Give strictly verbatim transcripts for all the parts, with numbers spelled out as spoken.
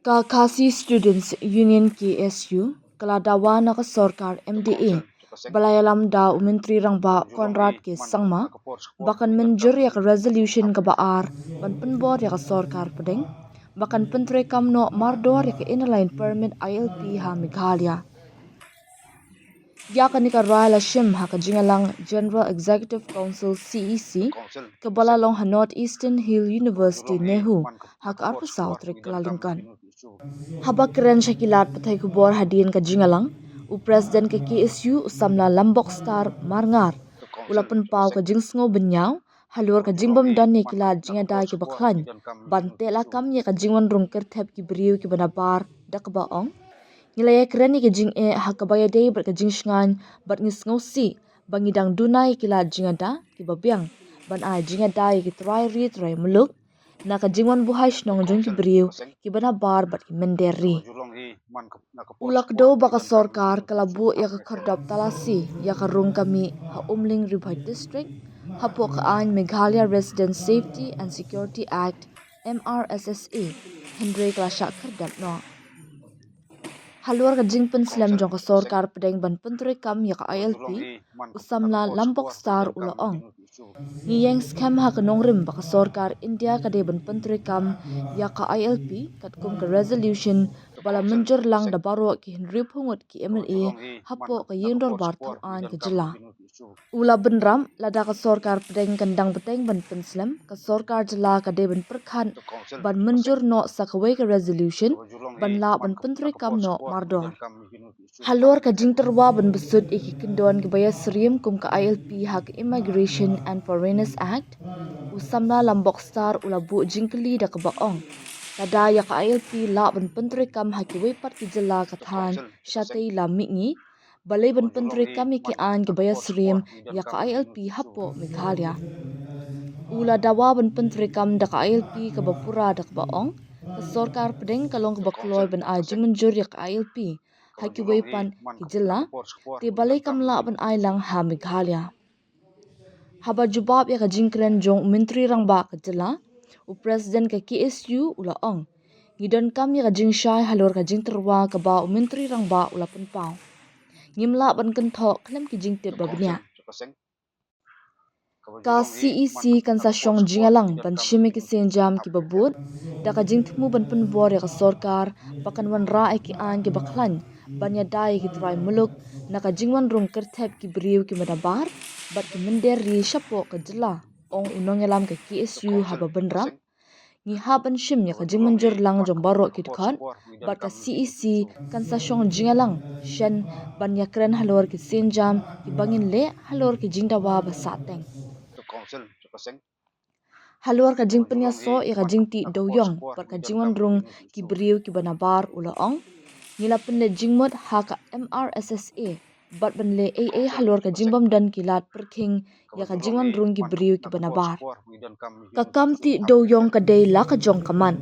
Ka Khasi Students Union, K S U, ka la dawa na ka sorkar M D A ba la ïalam da u Myntri Rangbah Conrad K Sangma ba kan mynjur ïa ka resolution kaba ar ban pynbor ïa ka sorkar pdeng ba kan pyntreikam noh mardor ïa ka Inner Line Permit, I L P, ha Meghalaya. Ïa kane ka rai la shim ha ka jingïalang General Executive Council, C E C, kaba la long ha North Eastern Hill University, NEHU, ha ka arphew saw tarik Kyllalyngkot. Haba kren sha ki lad pathai khubor hadien ka jingïalang, u President ka K S U, u Samla Lambokstar Marngar, u la pynpaw ka jingsngew bynñiaw halor ka jingbymdon ïa ki lad jingïada kiba khlaiñ ban teh lakam ïa ka jingwan rung kyrthep ki briew kiba nabar, da kaba ong: Ngi la ïakren ïa ka jingeh ha kaba ïadei bad ka jingshngaiñ bad ngi sngewsih ba ngi dang duna ïa ki lad jingïada kiba biang ban ai jingïada ïa ki trai ri trai muluk na ka jingwan buhai shnong jong ki briew kiba nabar bad ki mynder ri. U la kdew ba ka sorkar ka la buh ïa ka khyrdop talasi ïa ka rung ka mih ha Umling, Ri Bhoi District, hapoh ka aiñ Meghalaya Residents Safety and Security Act, M R S S A, hynrei ka la shah khyrdep noh. Halor ka jingpynslem jong ka sorkar pdeng ban pyntreikam ïa ka I L P, u Samla Lambokstar u la ong: Ngi ïeng skhem ha ka nongrim ba ka sorkar India ka dei ban pyntreikam ïa ka I L P katkum ka resolution ba la mynjur lang da baroh ki hynriewphew ngut ki M L A hapoh ka ïing dorbar thaw aiñ ka jylla. U la bynrap, lada ka sorkar pdeng kan dang bteng ban pynslem, ka sorkar jylla ka dei ban pyrkhat ban mynjur noh sa kawei ka resolution ban lah ban pyntreikam noh mardor. Halor ka jingtyrwa ban bsut ïa ki kyndon kiba ïasyriem kum ka I L P ha ka Immigration and Foreigners Act, u Samla Lambokstar u la buh jingkylli da kaba ong: Lada ïa ka I L P lah ban pyntreikam ha kiwei pat ki jylla ka thaiñ shatei la mihngi, balei ban pyntreikam ïa ki aiñ kiba ïasyriem ïa ka I L P hapoh Meghalaya? U la dawa ban pyntreikam da ka I L P kaba pura, da kaba ong: Ka sorkar pdeng ka long kaba kloi ban ai jingmynjur ïa ka I L P ha kiwei pat ki jylla, te balei kam lah ban ai lang ha Meghalaya? Haba jubab ïa ka jingkren jong u Myntri Rangbah ka jylla, u President ka K S U u la ong: Ngi donkam ïa ka jingshai halor ka jingtyrwa kaba u Myntri Rangbah u la pynpaw. Ngim lah ban kynthoh khlem ki jingtip ba bniah. Ka C E C kan sa shong jingïalang ban shim ïa ki sienjam kiba bud da ka jingthmu ban pynbor ïa ka sorkar ba kan wanrah ïa ki aiñ kiba khlaiñ ban ïada ïa ki trai muluk na ka jingwan rung kyrthep ki briew kiba nabar bad ki mynder ri shapoh ka jylla, ong u nongïalam ka K S U haba bynrap. Ngi hap ban shim ïa ka jingmynjur lang jong baroh ki dkhot bad ka C E C kan sa shong jingïalang shen ban ïakren halor ki sienjam kiba ngin leh halor ki jingdawa ba sahteng. Halor ka jingpynïasoh ïa ka jingtih dewïong bad ka jingwan rung ki briew kiba nabar u la ong: Ngi la pynleit jingmut ha ka M R S S A bad ban leh ei ei halor ka jingbymdon ki lad pyrkhing ïa ka jingwan rung ki briew kiba nabar. Ka kam tih dewïong ka dei la ka jong ka mat.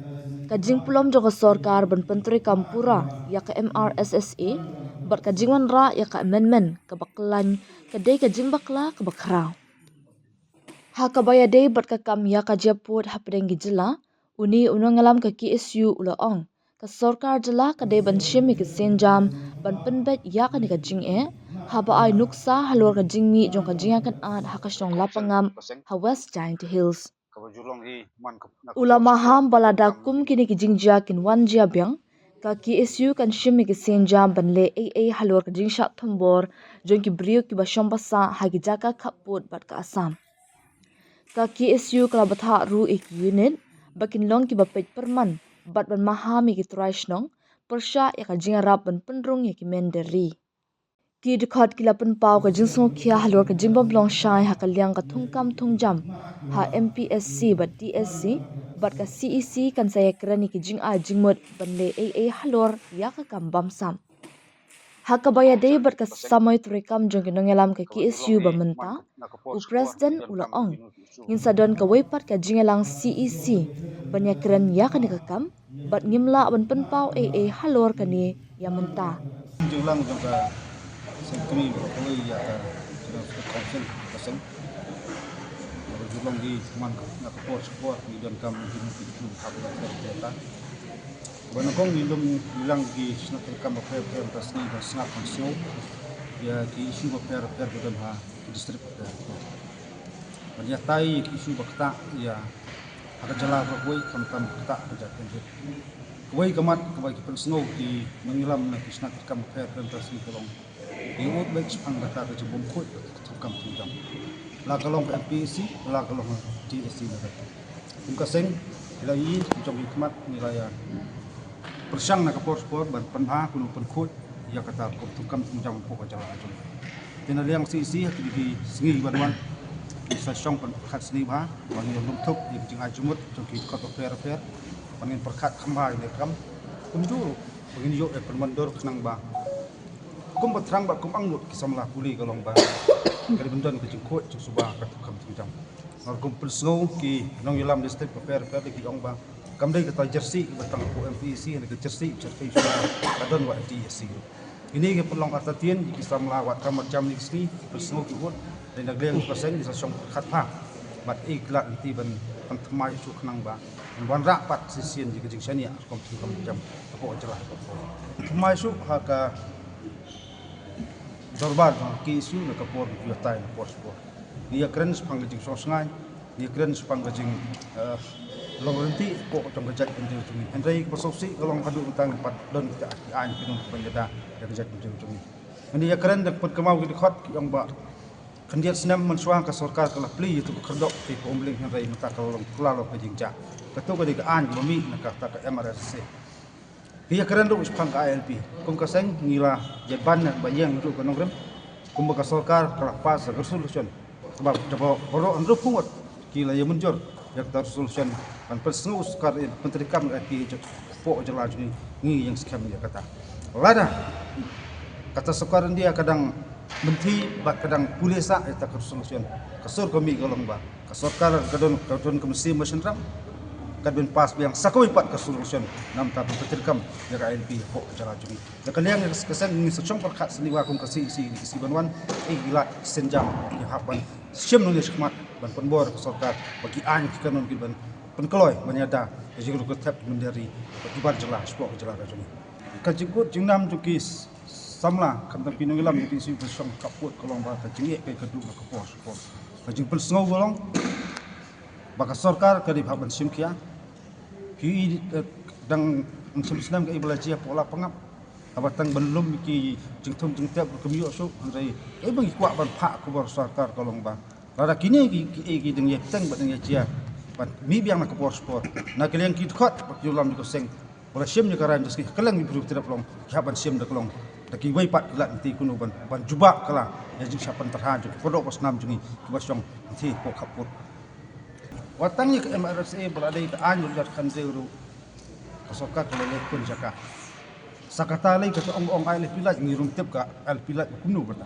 Ka jingpynlong jong ka sorkar ban pyntreikam pura ïa ka M R S S A bad ka jingwanrah ïa ka amendment kaba khlaiñ ka dei ka jingbakla kaba khraw. Ha kaba ïadei bad ka kam ïa ka jia pud hapdeng ki jylla, une u nongïalam ka K S U u la ong: Ka sorkar jylla ka dei ban shim ïa ki sienjam ban pynbeit ïa kane ka jingeh haba ai nuksa halor ka jingmih jong ka jingïakynad ha ka shnong Lapangap ha West Jaintia Hills. U la maham ba lada kum kine ki jingjia kin wan jia biang, ka K S U kan shim ïa ki sienjam ban leh ei ei halor ka jingshah thombor jong ki briew kiba shong basa ha ki jaka khappud bad ka Assam. Ka K S U ka la bthah ruh ïa ki unit ba kin long kiba peit pyrman bad ban maham ïa ki trai shnong pyrshah ïa ka jingïarap ban pynrung ïa ki mynder ri. Ki dkhot ki la pynpaw ka jingsngewkhia halor ka jingbym long shai ha ka liang ka thungkam thungjam ha M P S C bad D S C, bad ka C E C kan sa ïakren ïa ki jingai jingmut ban leh ei ei halor ïa ka kam bamsap. Ha kaba ïadei bad ka samoi treikam jong ki nongïalam ka K S U ba mynta, u President u la ong: Ngin sa don kawei pat ka jingïalang C E C ban ïakren ïa kane ka kam, bad ngim lah ban pynpaw ei ei halor kane ïa mynta. Jingïalang jong ka seng kmie ba kawei ïa ka jingïalang seng council ka seng. Ba jingïalang di man ka na ka por sha por ngi donkam jingïalang ki jingïalang ha ka Ba nyngkong ngi lum ngi lang ki shnat treikam bapher bapher mynta ka sngi ban sngap ban sngew ïa ki issue bapher bapher ba don ha ki district bapher bapher. Ban ïatai ïa ki issue ba ktah ïa ha ka jylla kawei, khamtam ba ktah ha ka jaitbynriew. Kawei ka mat kaba ki pynsngew ki nongïalam na ki shnat treikam bapher bapher mynta ka sngi ka long ïa u beit shaphang kata ka jingbymkhuid ka thungkam thungjam, la ka long ka M P S C la ka long T S C. Lada kum ka seng, ngi la ïohi jong ki khmat, ngi la ïa pyrshang na ka por por ban pynbha kumno pynkhuid ïa kata ka thungkam thungjam hapoh ka jylla jong ngi. Te na liang C E C ha kine ki sngi ban wan, ngi sa shong pyrkhat sngewbha ba ngin ïa lum thup ïa ki jingai jingmut jong ki dkhot bapher bapher, ba ngin pyrkhat kham bha ïa kane ka kam, kumjuh ruh ba ngin ïoh ïa ka pynbyndur khnang ba kumba thrang bad kum angnud ki samla pule ka long ba ka dei ban don ka jingkhuid jingsuba ka thungkam thungjam. Ngi ruh kum pynsngew ki nongïalam district bapher bapher ki ong ba kam dei kata jersey ba tang hapoh M P S C, hynrei ka jersey, jersey shuwa ka don wat ha T S C. Kine ki pynlong artatien ïa ki samla wat tam wat jam ïa ki sngi, pynsngew ki vote. Dei na ka liang ka seng ngi sa shong pyrkhat bha bad ai ki lad lynti ban pynthymmai shuh khnang ba ban wanrah pat shisien ïa ka jingshaniah rukom thungkam thungjam hapoh ka jylla. Thymmai shuh ha ka dorbar jong ka K S U na ka por ba ngi ïatai na por sha por. Ngi ïakren shaphang ka jingshong shngaiñ, ngi ïakren shaphang ka jing, eh, long ryntih hapoh jong ka jaitbynriew jong ngi. Hynrei kaba sngewsih ka long haduh mynta ngim pat don kita ki aiñ ki nong ki ban ïada ïa ka jaitbynriew jong ngi. Ngi ïakren da ka pynkynmaw ki dkhot ki ong ba khyndiat snem mynshuwa ka sorkar ka la plie ïa kito ki khyrdop ki pynbling, hynrei mynta ka la long, ka la long ka jingjia. Kato ka dei ka aiñ kaba mih na kata ka M R S S A. Ki ïakren ruh shaphang ka I L P. Kum ka seng ngi la ïa ban ba ïeng ruh ka nongrim kumba ka sorkar ka la pass ka resolution kaba, kaba baroh hynriewphew ngut ki la ïa mynjur ïa kata resolution ban pynsngew sorkar ïa pyntreikam ka I L P hapoh jylla jong ngi. Ngi ïeng skhem ïa kata. Lada kata sorkar India ka dang mynthi bad ka dang pule sah ïa kata ka resolution, ka sur ka mih ka long ba ka sorkar ka don, ka don ka mynsiem ba shynrang, ka dei ban pass biang sa kawei pat ka resolution namar ban pyntreikam ïa ka I L P hapoh ka jylla jong ngi. Na ka liang ka seng ngi sa shong pyrkhat sngewbha kum ka C E C, ka C E C ban wan, eh, ki lad ki sienjam ki hap ban shim nongïashakmat ban pynbor ka sorkar ba ki aiñ ki kanun ki ban pynkloi ban ïada ka jingïarap ka thep ki mynder ri bad ki bar jylla shapoh ka jylla ka jong ngi. Ka jingkut jingnam jong ki samla khamtam ki nongïalam jong ka C E C ba shong khappud ka long ba ka jingeh ka, ka duk na ka por sha por. Ka jingpynsngew ka long ba ka sorkar ka dei ban hap ban shim khia. Ki, eh, dang shim snem ka i ba la jia hapoh Lapangap. Haba tang ban lum ki jingthung jingtep ruh kim ïoh shuh, hynrei kaei ba ngi kwah ban phah khubor sorkar ka long ba lada kine ki, ki, ki dang ïa bteng bad dang ïa jia ban mih biang na ka por sha por. Na ka liang ki dkhot bad ki nongïalam jong ka seng ba la shim ïa ka rai mynta ka sngi, ha ka liang ki briew ki dep long ki hap ban shim da ka long da kiwei pat ki lad lynti kumno ban, ban jubab kylla ïa ka jingshah pyntreikam jong ki paralok ba snam jong ngi kiba shong lynti hapoh khappud. Wat tang ïa ka M R S S A ba la dei ka aiñ ba la jot kynthei ruh, ka sorkar ka la leh pynjaka. Sa kata lei kata ong, ong I L P Light, ngi ruh ngim tip ka I L P Light ba kumno ba ta.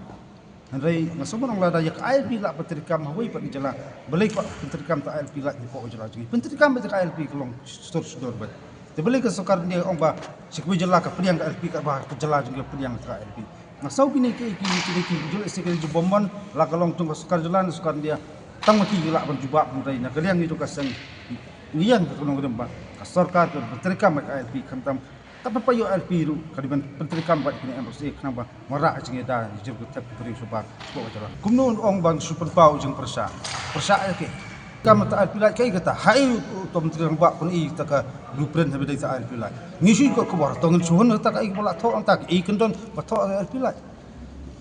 Hynrei nga sngewbha ong lada ïa ka I L P la pyntreikam ha kawei pat ka jylla, balei ka pyntreikam ta I L P Light hapoh ka jylla jong ngi? Pyntreikam beit ka I L P ka long sdor sdor beit. Te balei ka sorkar India ong ba sha kawei jylla ka pdiang ka I L P, kaba ka jylla jong ngi ka pdiang ka I L P? Nga sngew kine ki, ki, kine ki jylla, se ki jingbymman, la ka long jong ka sorkar jylla ne sorkar India, tang ma ki ki lah ban jubab, hynrei na ka liang jong ka seng ngi ïeng ka nongrim ba ka sorkar ka pyntreikam ka I L P, khamtam ka pat ïoh I L P ruh ka dei ban pyntreikam bad kine M R S S A khnang ban wanrah jingïada jingïarap ka thep ki briew shabar shapoh ka jylla. Kumno ong ban shu pynpaw jingpyrshah? Pyrshah ïa kaei? Kam ta I L P Light kaei kata? Haei u, u, u Myntri Rangbah pyn-i ta ka blueprint haba dei ta I L P Light? Ngi shu ïoh khubor to ngin shu hun ta kaei kaba la thoh, ta kaei kan don ba thoh I L P Light.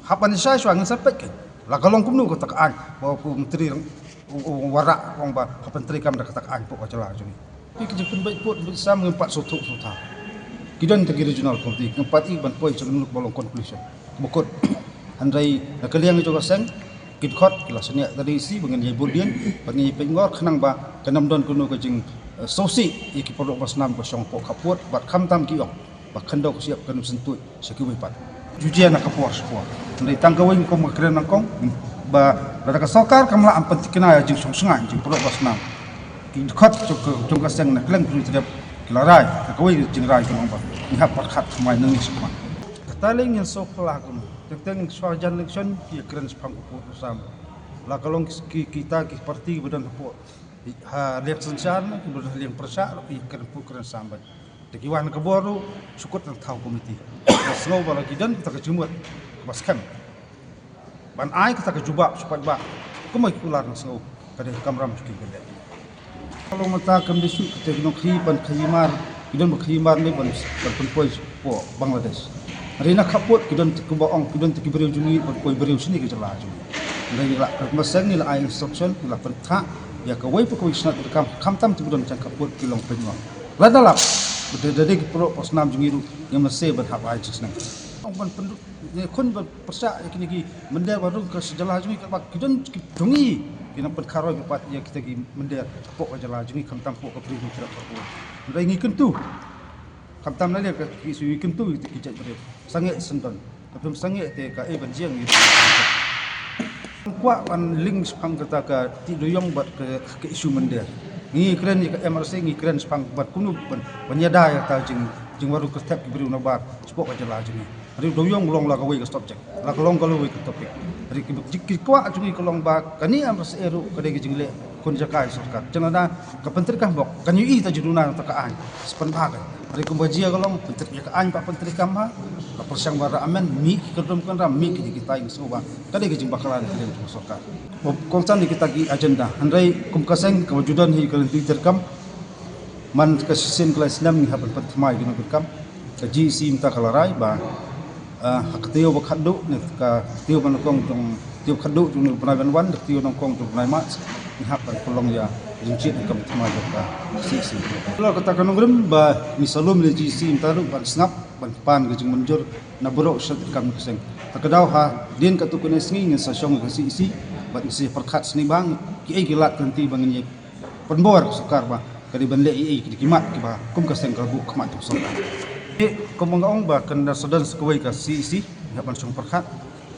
Hap ban ïa shai shuwa ngin sa peit kein la ka long kumno kata ka aiñ ba u Myntri Rang-, u, u Wanrah u ong ba hap ban pyntreikam da kata ka aiñ hapoh ka jylla jong ngi. Ki, ki jingpynbeit pud pynbeit sam ngim pat sngewthuh sngewthaw. Ki don ta ki regional committee, ngim pat i ban poi sha ka lyngngoh ba long conclusion ba kut. Hynrei na ka liang jong ka seng ki dkhot ki la shaniah da D C ba ngin ïa bud dien bad ngin ïa peit ngor khnang ba kan ym don kano ka jing, eh, sngewsih ïa ki paralok ba snam ba shong hapoh khappud bad khamtam ki ong ba khyndew ka shyiap kan ym syntuid sha kiwei pat. Ju jia na ka por sha por. Hynrei tang kawei kum ka kren nyngkong ba lada ka sorkar kam lah ban pynthikna ïa jingshong shngaiñ jong ki paralok ba snam, ki dkhot jong ka, jong ka seng na kylleng ka ri Hynñiewtrep ki la rai, ka kawei ka jingrai ka long ba ngi hap pyrkhat thymmai nangne shakhmat. Kata lei ngin sngewphylla kumno? Teng teng shuwa jan election ki ïakren shaphang u pud u sam. La ka long ki, ki, kita ki party ba don hapoh ha liang synshar ne kiba don ha liang pyrshah ruh ki ïakren pud kren sam beit. Te ki wan ka bor ruh shu kut tang thaw komiti. Nga sngew ba la ki don kita ka jingmut kaba skhem ban ai kita ka jubab shu paidbah kumba ki kular. Nga sngew ka dei ka kamram shu ki ban leh. Ka long mynta kam dei shu kita ki nongkhaii ban khaii mar, ki don ba khaii mar ne ban, ban pynpoi sha Bangladesh. Hynrei na khappud ki don te kumba ong, ki don te ki briew jong ngi ban poi briew shane ka jylla jong ngi. Hynrei ngi la, ka seng ngi la ai instruction, ngi la pynthah ïa kawei pa kawei shnat treikam, khamtam te ba don jong khappud ki long pynlong. Lada lap ba da dei ki paralok parasnam jong ngi ruh ngim lehse ban hap ai jingsneng. Ong ban pynrung, ngi khun ban pyrshah ïa kine ki mynder ba rung ka jylla jong ngi, kaba ki don ki jong ngi ki nang pynkharoi pat ïa kita ki mynder hapoh ka jylla jong ngi, khamtam hapoh ka Bri Hynñiewtrep ka. Hynrei ngi kyntu, khamtam na liang ka ki shu ngi kyntu ïa ki jait briew. Sangeh syndon. Ka phim sangeh te kaei ban jia ngi. Kwah ban link shaphang kata ka tih dewïong bad ka, ka issue mynder. Ngi kren ïa ka M R C, ngi kren shaphang bad kumno ban, ban ïada ïa kata jing, jingmarwei kyrthep ki briew nabar shapoh ka jylla jong ngi. Hynrei dewïong long la kawei ka subject, la ka long ka lawei ka topic. Hynrei ki, ki, ki kwah jong ngi ka long ba kane M R C ruh ka dei ka jingleh khun jaka ïa sorkar. Janata ka pyntreikam bok kan ïohi ta jingduna ta ka aiñ. Sa pynbha ka. Hynrei kumba jia ka long pyntreikam, ïa ka aiñ ba pyntreikam ha. La pyrshang ba ra amend, mih ki kyrdom kynram, mih ki dei kita, ngi sngew ba ka dei ka jingbakla na ka liang jong sorkar. Ba kongsan ïa kita ki agenda. Hynrei kum ka seng kaba ju don hi ka lynti treikam. Man ka shisien ka lai snem ngi hap ban pynthymmai ki nongtreikam. Ka G E C mynta ka la rai ba, ah, ha ka taïew ba khatduh ne ka taïew ba nyngkong jong, taïew ba khatduh jong u bnai ban wan, ka taïew nyngkong jong u bnai March, ngi hap ban pynlong ïa ka jingjied ne ka pynthymmai jong ka C E C. Halor kata ka nongrim ba ngi sa lum ïa ka G E C mynta ruh ban sngap ban pan ka jingmynjur na baroh shnat treikam ka seng. Ta ka daw hadien katto katne sngi ngin sa shong ïa ka C E C bad ngin sa pyrkhat snieh ba kiei ki lad ki lynti ba ngin ïa pynbor ka sorkar ba ka dei ban leh ei ei ki mat kiba kum ka seng ka buh khmat ka sorkar. Te kumba nga ong ba kan da sa don sa kawei ka C E C, ïa ban shong pyrkhat.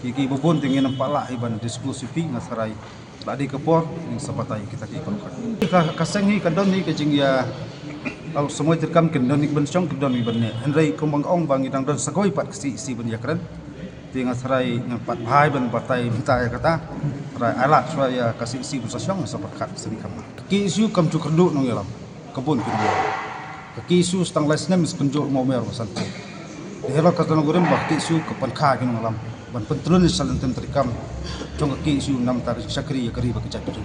Ki, ki ba bun te ngin ym pat lah hi ban discuss ïa phi, nga tharai la dei ka por ngin sa batai kita ki pyrkhat. Ka, ka seng hi ka don hi ka jingïa, au, samoi treikam kin don hi ban shong, kin don hi ban ne. Hynrei kumba nga ong ba ngi dang don sa kawei pat ka C E C ban ïa kren. Te nga tharai ngan pat bha ban batai mynta ïa kata. Tharai ai lad shuwa ïa ka C E C ban sa shong, sa pyrkhat sa ni kham. Ka K S U kam ju kyrduh nongïalam. Ka bun ki nongïalam. Ka K S U sa tang lai snem sa kynjoh mo mer ba san. Te halor kata nongrim ba ka K S U ka pynkha ki nongïalam ban pyntrun ïa ka lyntiem treikam jong ka K S U namar ka shakri ïa ka ri bad ka jaitbynriew.